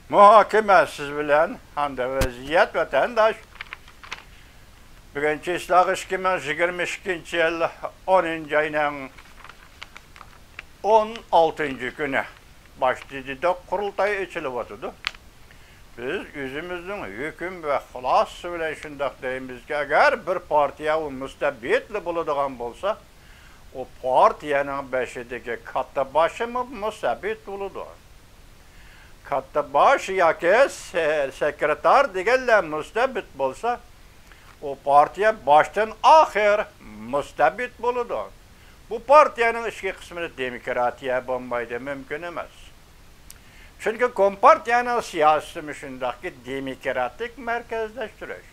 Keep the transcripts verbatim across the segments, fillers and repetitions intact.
مۇھاكىمە سىز بىلەن ھەمدە ۋەزىيەت ۋەتەنداش. بۈگۈن چىسلاغ ئىككى مىڭ يىگىرمە ئىككىنچى يىل ئونىنچى ئاينىڭ ئون ئالتىنچى كۈنى. باشتا دېدۇق، قۇرۇلتاي ئېچىلىۋاتىدۇ. بىز ئۆزىمىزنىڭ ھۆكۈم ۋە خۇلاسىسى بىلەن شۇنداق دەيمىزكى، ئەگەر بىر پارتىيە ئۇ مۇستەبىتلا بولىدىغان بولسا، ئۇ پارتىيەنىڭ بېشىدىكى كاتتا باشىمۇ مۇستەبىت بولىدۇ. كاتتا باش ياكى سې-، سېكرېتار دېگەنلەر مۇستەبىت بولسا، ئۇ پارتىيە باشتىن ئاخىر مۇستەبىت بولىدۇ. بۇ پارتىيەنىڭ ئىچكى قىسمىدا دېموكراتىيە بولمايدۇ، مۇمكىن ئەمەس. چۈنكى كومپارتىيەنىڭ سىياسىتىمۇ شۇنداقكى دېموكراتىك مەركەزلەشتۈرۈش.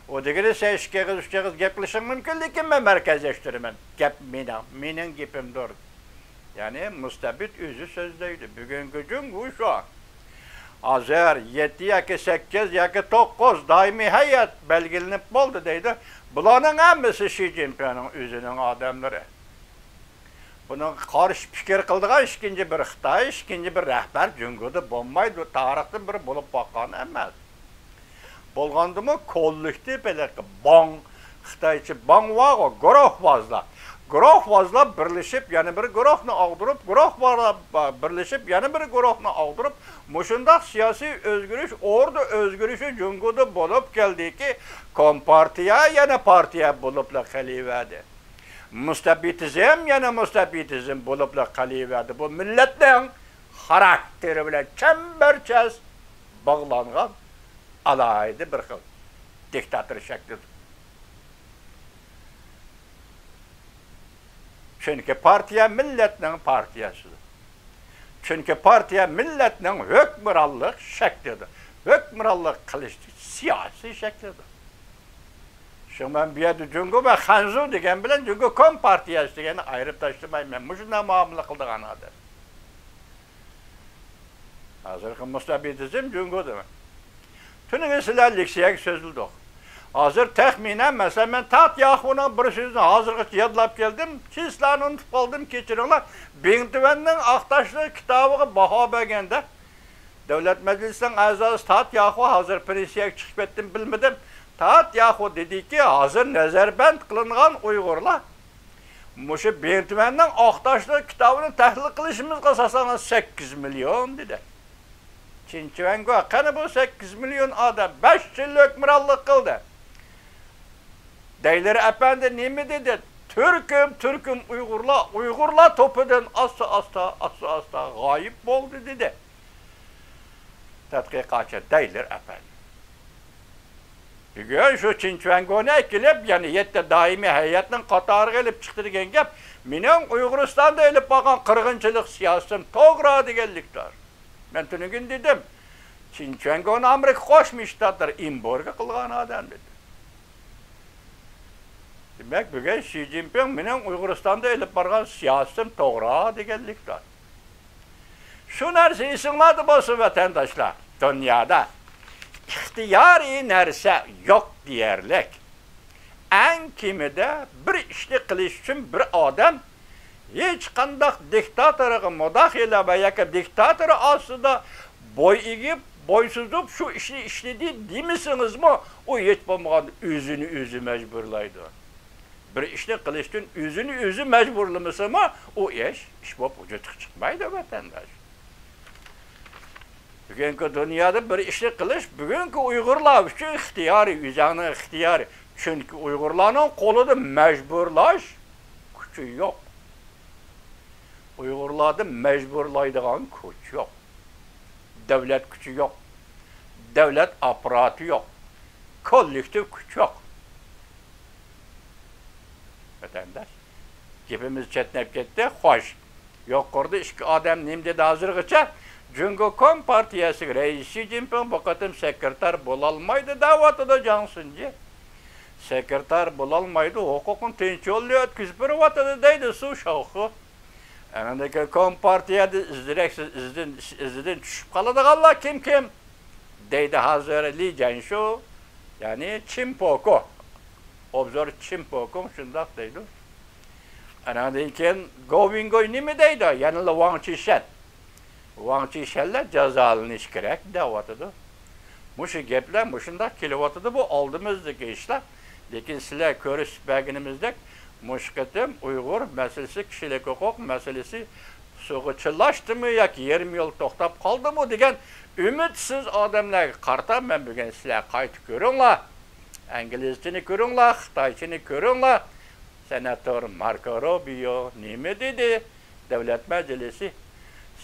ئۇ دېگىنى سەن ئىككى ئېغىز، ئۈچ ئېغىز گەپلىشىڭ مۇمكىن، لېكىن مەن مەركەزلەشتۈرىمەن. گەپ مېنىڭ، مېنىڭ گېپىمدۇر. يەنى مۇستەبىت ئۆزى سۆزلەيدۇ. بۈگۈنكى جۇڭگو شۇ. ھازىر يەتتە ياكى سەككىز ياكى توققۇز دائىمىي ھەيئەت بەلگىلىنىپ بولدى دەيدۇ. بۇلارنىڭ ھەممىسى شى جىنپىڭنىڭ ئۆزىنىڭ ئادەملىرى. بۇنىڭغا قارشى پىكىر قىلىدىغان ئىككىنچى بىر خىتاي، ئىككىنچى بىر رەھبەر جۇڭگودا بولمايدۇ، تارىختىن بىر بولۇپ باققان ئەمەس. بولغاندىمۇ كوللېكتىپ ھېلىقى باڭ، خىتايچە باڭۋاغۇ، گۇرۇھۋازلار. گۇرۇھۋازلار بىرلىشىپ يەنە بىر گۇرۇھنى ئاغدۇرۇپ، گۇرۇھۋازلار بىرلىشىپ يەنە بىر گۇرۇھنى ئاغدۇرۇپ، مۇشۇنداق سىياسىي ئۆزگىرىش، ئوردا ئۆزگىرىشى جۇڭگودا بولۇپ كەلدىكى، كومپارتىيە يەنە پارتىيە بولۇپلا قېلىۋەردى. مۇستەبىتىزم يەنە مۇستەبىتىزم بولۇپلا قېلىۋەردى. بۇ مىللەتنىڭ خاراكتېرى بىلەن چەمبەرچاس باغلانغان ئالاھىدە بىر خىل دىكتاتور شەكلىدۇر. چۈنكى پارتىيە مىللەتنىڭ پارتىيەسىدۇر. چۈنكى پارتىيە مىللەتنىڭ ھۆكۈمرانلىق شەكلىدۇر. ھۆكۈمرانلىق قىلىشتىكى سىياسىي شەكلىدۇر. شۇڭا مەن بۇ يەردە جۇڭگو ۋە خەنزۇ دېگەن بىلەن جۇڭگو كومپارتىيەسى دېگەننى ئايرىپ تاشلىمايمەن. مۇشۇنداق مۇئامىلە قىلىدىغان ئادەم. ھازىرقى مۇستەبىتىزم جۇڭگودىمۇ؟ تۈنۈگۈن سىلەر لېكسىيەگە سۆزلىدۇق. ھازىر تەخمىنەن، مەسىلەن، مەن تات ياخۇنىڭ بىر سۆزىنى ھازىرغىچە يادلاپ كەلدىم. چىسلانى ئۇنتۇپ قالدىم، كېچىرىڭلار. بىڭ تۈەننىڭ ئاق تاشلىق كىتابىغا باھا بەرگەندە، دۆلەت مەجلىسىنىڭ ئەزاسى تات ياخۇ، ھازىر پېنسىيەگە چىقىپ كەتتىم، بىلمىدىم. تات ياخۇ دېدىكى، ھازىر نەزەربەند قىلىنغان ئۇيغۇرلار مۇشۇ بىڭ تۈەننىڭ ئاق تاشلىق كىتابىنى تەھلىل قىلىشىمىزغا ئاساسلانغان سەككىز مىليون دېدى. چىن چۈەنگو، قېنى بۇ سەككىز مىليون ئادەم بەش يىل ھۆكۈمرانلىق قىلدى. دەيلىر ئەپەندى نېمە دېدى؟ تۈركۈم، تۈركۈم ئۇيغۇرلار، ئۇيغۇرلار توپىدىن ئاستا-ئاستا، ئاستا-ئاستا غايىب بولدى دېدى. تەتقىقاتچى دەيلىر ئەپەندى. بۈگۈن شۇ چىن چۈەنگونى ئەكېلىپ، يەنە يەتتە دائىمىي ھەيئەتنىڭ قاتارىغا ئېلىپ چىقتى دېگەن گەپ، مېنىڭ ئۇيغۇرىستاندا ئېلىپ بارغان قىرغىنچىلىق سىياسىتىم توغرا دېگەنلىكتۇر. مەن تۈنۈگۈن دېدىم، چىن چۈەنگونى ئامېرىكا قوشما شتاتلىرى ئېمبارگو قىلغان ئادەم دېدىم. دېمەك، بۈگۈن شى جىنپىڭ مېنىڭ ئۇيغۇرىستاندا ئېلىپ بارغان سىياسىتىم توغرا دېگەنلىكتۇر. شۇ نەرسە ئېسىڭلاردا بولسۇن، ۋەتەنداشلار. دۇنيادا ئىختىيارىي نەرسە يوق دېيەرلىك. ئەڭ كېمىدە بىر ئىشنى قىلىش ئۈچۈن بىر ئادەم ھېچقانداق دىكتاتورغا مۇداخىلە ۋە ياكى دىكتاتور ئاستىدا بوي ئېگىپ، بوي سوزۇپ، شۇ ئىشنى ئىشلىدى دېمىسىڭىزمۇ، ئۇ ھېچ بولمىغاندا ئۆزىنى ئۆزى مەجبۇرلايدۇ. بىر ئىشنى قىلىشتىن ئۆزىنى ئۆزى مەجبۇرلىمىسىمۇ، ئۇ ئىش ئىش بولۇپ ۋۇجۇدقا چىقمايدۇ، ۋەتەنداش. بۈگۈنكى دۇنيادا بىر ئىشنى قىلىش بۈگۈنكى ئۇيغۇرلار ئۈچۈن ئىختىيارىي، ئۆزۈڭنىڭ ئىختىيارى. چۈنكى ئۇيغۇرلارنىڭ قولىدا مەجبۇرلاش كۈچى يوق. ئۇيغۇرلاردا مەجبۇرلايدىغان كۈچ يوق. دۆلەت كۈچى يوق. دۆلەت ئاپپاراتى يوق. كوللېكتىپ كۈچ يوق. ۋەتەنداش، گېپىمىز چەتنەپ كەتتى. خوش. يۇقىرىدا ئىككى ئادەم نېمە دېدى ھازىرغىچە؟ جۇڭگو كومپارتىيەسىگە رەئىس شى جىنپىڭ بۇ قېتىم سېكرېتار بولالمايدۇ دەۋاتىدۇ جاڭ سۇنجى. سېكرېتار بولالمايدۇ، ھوقۇقنى تىنچ يولدا ئۆتكۈزۈپ بېرىۋاتىدۇ دەيدۇ سۇ شاۋخۇ. ئاندىن كېيىن كومپارتىيەدە ئىزدىرەكسىز ئىزدىن، ئىزىدىن چۈشۈپ قالىدىغانلار كىم، كىم؟ دەيدۇ ھازىر لى جيەنشۇ، يەنى چىن پوكو. ئوبزور چىن پوكو شۇنداق دەيدۇ. ئاناندىن كېيىن گو ۋىڭگوي نېمە دەيدۇ؟ يەنىلا ۋاڭ چىشەن. ۋاڭ چىشەنلەر جازالىنىشى كېرەك دەۋاتىدۇ. مۇشۇ گەپلەر مۇشۇنداق كېلىۋاتىدۇ، بۇ ئالدىمىزدىكى ئىشلار. لېكىن سىلەر كۆرسىتىپ بەرگىنىمىزدەك، مۇشۇ قېتىم ئۇيغۇر مەسىلىسى، كىشىلىك ھوقۇق مەسىلىسى سۇغا چىلاشتىمۇ ياكى يېرىم يول توختاپ قالدىمۇ دېگەن ئۈمىدسىز ئادەملەرگە قارىتا مەن بۈگۈن سىلەر قايتا كۆرۈڭلار. ئىنگلىزچىنى كۆرۈڭلار، خىتايچىنى كۆرۈڭلار. سېناتور ماركو روبىيو نېمە دېدى؟ دۆلەت مەجلىسى.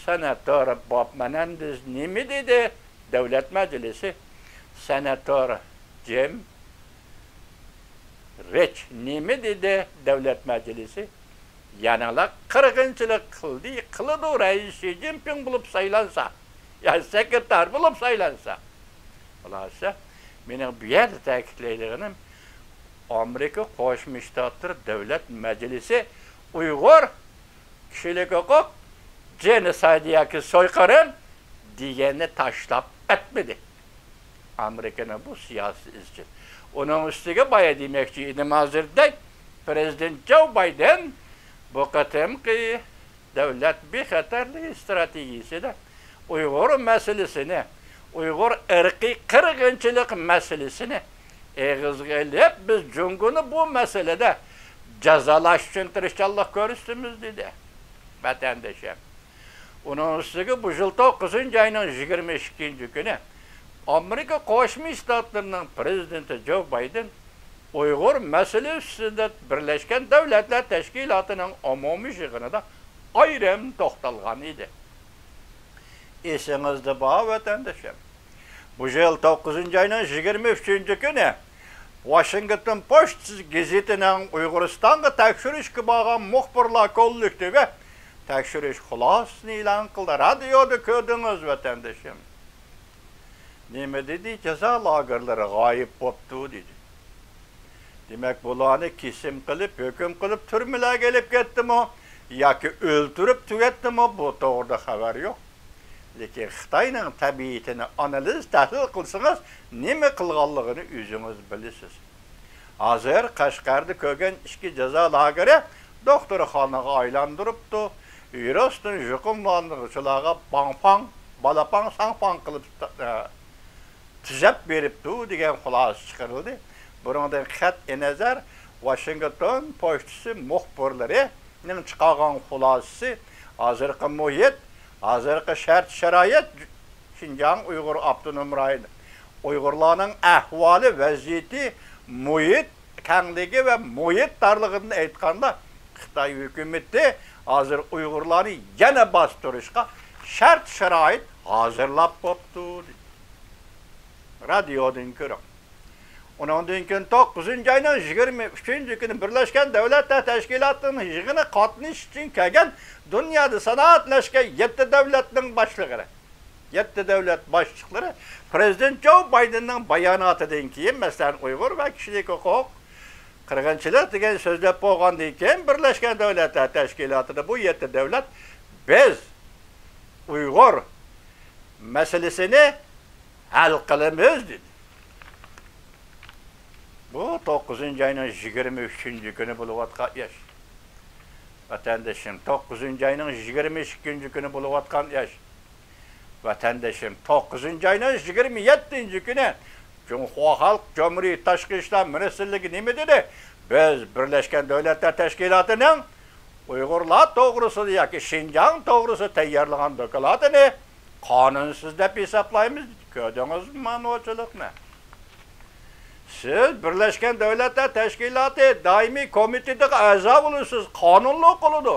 سېناتور بوب مېنېندېز نېمە دېدى؟ دۆلەت مەجلىسى. سېناتور جىم رىچ نېمە دېدى؟ دۆلەت مەجلىسى. يەنىلا قىرغىنچىلىق قىلدى، قىلىدۇ، رەئىس شى جىنپىڭ بولۇپ سايلانسا، يا سېكرېتار بولۇپ سايلانسا. خۇلاسە، مېنىڭ بۇ يەردە تەكىتلەيدىغىنىم، ئامېرىكا قوشما شتاتلىرى دۆلەت مەجلىسى ئۇيغۇر كىشىلىك ھوقۇق جېنوسايدى ياكى سويقىرىم دېگەننى تاشلاپ ئەتمىدى. ئامېرىكىنىڭ بۇ سىياسىتى ئىزچىل. ئۇنىڭ ئۈستىگە بايا دېمەكچى ئىدىم ھازىردەك، پىرېزىدېنت جو بايدېن بۇ قېتىمقى دۆلەت بىخەتەرلىكى ئىستراتېگىيىسىدە ئۇيغۇر مەسىلىسىنى، ئۇيغۇر ئىرقىي قىرغىنچىلىق مەسىلىسىنى ئېغىزغا ئېلىپ، بىز جۇڭگونى بۇ مەسىلىدە جازالاش ئۈچۈن تىرىشچانلىق كۆرسىتىمىز، دېدى. ۋەتەندىشىم، ئۇنىڭ ئۈستىگە بۇ يىل توققۇزىنچى ئاينىڭ يىگىرمە ئىككىنچى كۈنى ئامېرىكا قوشما شتاتلىرىنىڭ پىرېزىدېنتى جو بايدېن ئۇيغۇر مەسىلىسى ئۈستىدە بىرلەشكەن دۆلەتلەر تەشكىلاتىنىڭ ئومۇمىي يىغىنىدا ئايرىم توختالغان ئىدى. ئېسىڭىزدە بار، ۋەتەندىشىم. بۇ يىل توققۇزىنچى ئاينىڭ يىگىرمە ئۈچىنچى كۈنى ۋاشىنگتون پوچتىسى گېزىتىنىڭ ئۇيغۇرىستانغا تەكشۈرۈشكە بارغان مۇخبىرلار كوللېكتىپى تەكشۈرۈش خۇلاسىسىنى ئېلان قىلدى. رادىيودا كۆردىڭىز، ۋەتەندىشىم. نېمە دېدى؟ جازا لاگېرلىرى غايىب بوپتۇ، دېدى. دېمەك، بۇلارنى كېسىم قىلىپ، ھۆكۈم قىلىپ، تۈرمىلەرگە ئېلىپ كەتتىمۇ ياكى ئۆلتۈرۈپ تۈگەتتىمۇ، بۇ توغرىدا خەۋەر يوق. لېكىن خىتاينىڭ تەبىئىتىنى ئانالىز، تەھلىل قىلسىڭىز، نېمە قىلغانلىقىنى ئۆزىڭىز بىلىسىز. ھازىر قەشقەردە كۆرگەن ئىككى جازا لاگېرى دوختۇرخانىغا ئايلاندۇرۇپتۇ، ۋىرۇستىن يۇقۇملانغۇچىلارغا باڭپاڭ، بالاپاڭ، ساڭپاڭ قىلىپ، ئە، تۈزەپ بېرىپتۇ دېگەن خۇلاسە چىقىرىلدى. بۇنىڭدىن قەتئىينەزەر، ۋاشىنگتون پوچتىسى مۇخبىرلىرىنىڭ چىقارغان خۇلاسىسى ھازىرقى مۇھىت، ھازىرقى شەرت-شارائىت، شىنجاڭ ئۇيغۇر ئاپتونوم رايونى، ئۇيغۇرلارنىڭ ئەھۋالى، ۋەزىيىتى، مۇھىت كەڭلىكى ۋە مۇھىت دارلىقىدىن ئېيتقاندا، خىتاي ھۆكۈمىتى ھازىر ئۇيغۇرلارنى يەنە باستۇرۇشقا شەرت-شارائىت ھازىرلاپ بوپتۇ، دېدى. رادىيودىن كۆرۈڭ. ئۇنىڭدىن كېيىن توققۇزىنچى ئاينىڭ يىگىرمە ئۈچىنچى كۈنى بىرلەشكەن دۆلەتلەر تەشكىلاتىنىڭ يىغىنىغا قاتنىشىش ئۈچۈن كەلگەن دۇنيادا سانائەتلەشكەن يەتتە دۆلەتنىڭ باشلىقلىرى، يەتتە دۆلەت باشلىقلىرى پىرېزىدېنت جو بايدېننىڭ باياناتىدىن كېيىن، مەسىلەن، ئۇيغۇر ۋە كىشىلىك ھوقۇق، قىرغىنچىلىق دېگەن سۆزلەپ بولغاندىن كېيىن، بىرلەشكەن دۆلەتلەر تەشكىلاتىدا بۇ يەتتە دۆلەت، بىز ئۇيغۇر مەسىلىسىنى ھەل قىلىمىز، دېدى. بۇ توققۇزىنچى ئاينىڭ يىگىرمە ئۈچىنچى كۈنى بولۇۋاتقان ئىش. ۋەتەندىشىم، توققۇزىنچى ئاينىڭ يىگىرمە ئىككىنچى كۈنى بولۇۋاتقان ئىش. ۋەتەندىشىم، توققۇزىنچى ئاينىڭ يىگىرمە يەتتىنچى كۈنى جۇڭخۇا خەلق جۇمھۇرىيىتى تاشقى ئىشلار مىنىستىرلىكى نېمە دېدى؟ بىز بىرلەشكەن دۆلەتلەر تەشكىلاتىنىڭ ئۇيغۇرلار توغرىسىدا ياكى شىنجاڭ توغرىسىدا تەييارلىغان دوكلاتىنى قانۇنسىز دەپ ھېسابلايمىز. كۆردىڭىزمۇ مانۇچىلىقنى؟ سىز بىرلەشكەن دۆلەتلەر تەشكىلاتى دائىمىي كومىتېتىغا ئەزا بولىسىز، قانۇنلۇق بولىدۇ.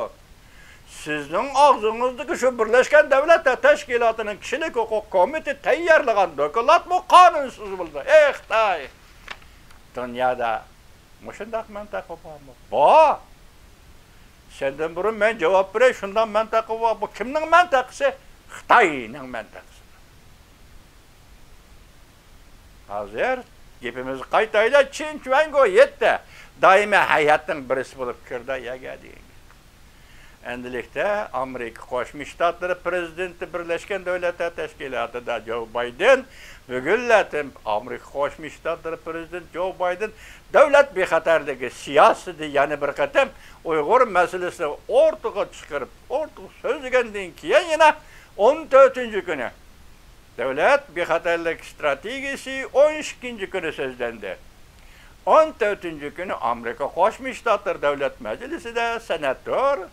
سىزنىڭ ئاغزىڭىزدىكى شۇ بىرلەشكەن دۆلەتلەر تەشكىلاتىنىڭ كىشىلىك ھوقۇق كومىتېتى تەييارلىغان دوكلاتمۇ قانۇنسىز بولىدۇ. ئېي خىتاي! دۇنيادا مۇشۇنداق مەنتىقە بارمۇ؟ بار! سەندىن بۇرۇن مەن جاۋاب بېرەي، شۇنداق مەنتىقە بار. بۇ كىمنىڭ مەنتىقىسى؟ خىتاينىڭ مەنتىقىسى. ھازىر گېپىمىزنى قايتايلى، چىن چۈەنگو يەتتە دائىمىي ھەيئەتنىڭ بىرسى بولۇپ كىردى يەرگە دېگەن گەپ. ئەمدىلىكتە ئامېرىكا قوشما شتاتلىرى پىرېزىدېنتى بىرلەشكەن دۆلەتلەر تەشكىلاتىدا جو بايدېن، بۈگۈنلەتىن ئامېرىكا قوشما شتاتلىرى پىرېزىدېنتى جو بايدېن دۆلەت بىخەتەرلىكى سىياسىتى يەنە بىر قېتىم ئۇيغۇر مەسىلىسىنى ئوتتۇرىغا چىقىرىپ، ئوتتۇرىغا سۆزلىگەندىن كېيىن يەنە ئون تۆتىنچى كۈنى دۆلەت بىخەتەرلىك ئىستراتېگىيىسى، ئون ئىككىنچى كۈنى سۆزلەندى. ئون تۆتىنچى كۈنى ئامېرىكا قوشما شتاتلىرى دۆلەت مەجلىسىدە سېناتور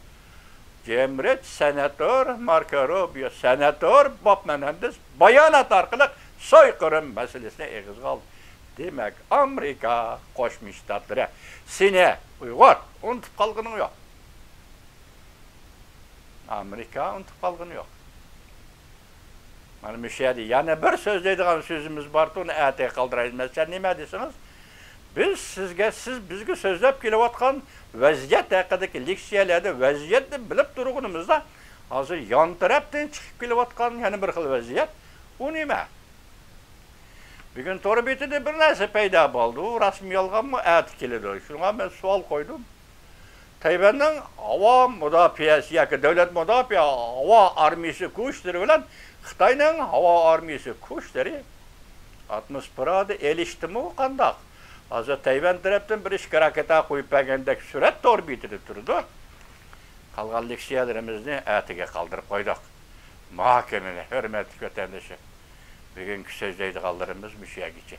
جېم رىچ، سېناتور ماركو روبىيو، سېناتور بوب مېنېندېز بايانات ئارقىلىق سويقىرىم مەسىلىسىنى ئېغىزغا ئالدى. دېمەك، ئامېرىكا قوشما شتاتلىرى، سېنى ئۇيغۇر ئۇنتۇپ قالغىنىڭ يوق. ئامېرىكا ئۇنتۇپ قالغىنى يوق. مانا مۇشۇ يەردە يەنە بىر سۆزلەيدىغان سۆزىمىز بار، ئۇنى ئەتىگە قالدۇرايلى. مەسىلەن، نېمە دېسىڭىز، بىز سىزگە، سىز بىزگە سۆزلەپ كېلىۋاتقان ۋەزىيەت ھەققىدىكى لېكسىيەلەردە ۋەزىيەتنى بىلىپ تۇرغىنىمىزدا، ھازىر يان تەرەپتىن چىقىپ كېلىۋاتقان يەنە بىر خىل ۋەزىيەت. ئۇ نېمە؟ بۈگۈن تور بېتىدە بىر نەرسە پەيدا بولدى. ئۇ راستمۇ يالغانمۇ ئەتە كېلىدۇ. شۇڭا مەن سوئال قويدۇم. تەيۋەننىڭ ھاۋا مۇداپىئەسى ياكى دۆلەت مۇداپىئە ھاۋا ئارمىيىسى كۈچلىرى بىلەن خىتاينىڭ ھاۋا ئارمىيىسى كۈچلىرى ئاتموسفېرادا ئېلىشتىمۇ قانداق؟ ھازىر تەيۋەن تەرەپتىن بىر ئىككى راكېتا قويۇپ بەرگەندەك سۈرەت تور بېتىدە تۇرىدۇ. قالغان لېكسىيەلىرىمىزنى ئەتىگە قالدۇرۇپ قويدۇق. مۇھاكىمىنى، ھۆرمەتلىك ۋەتەندىشىم. بۈگۈنكى سۆزلەيدىغانلىرىمىز مۇشۇ يەرگىچە.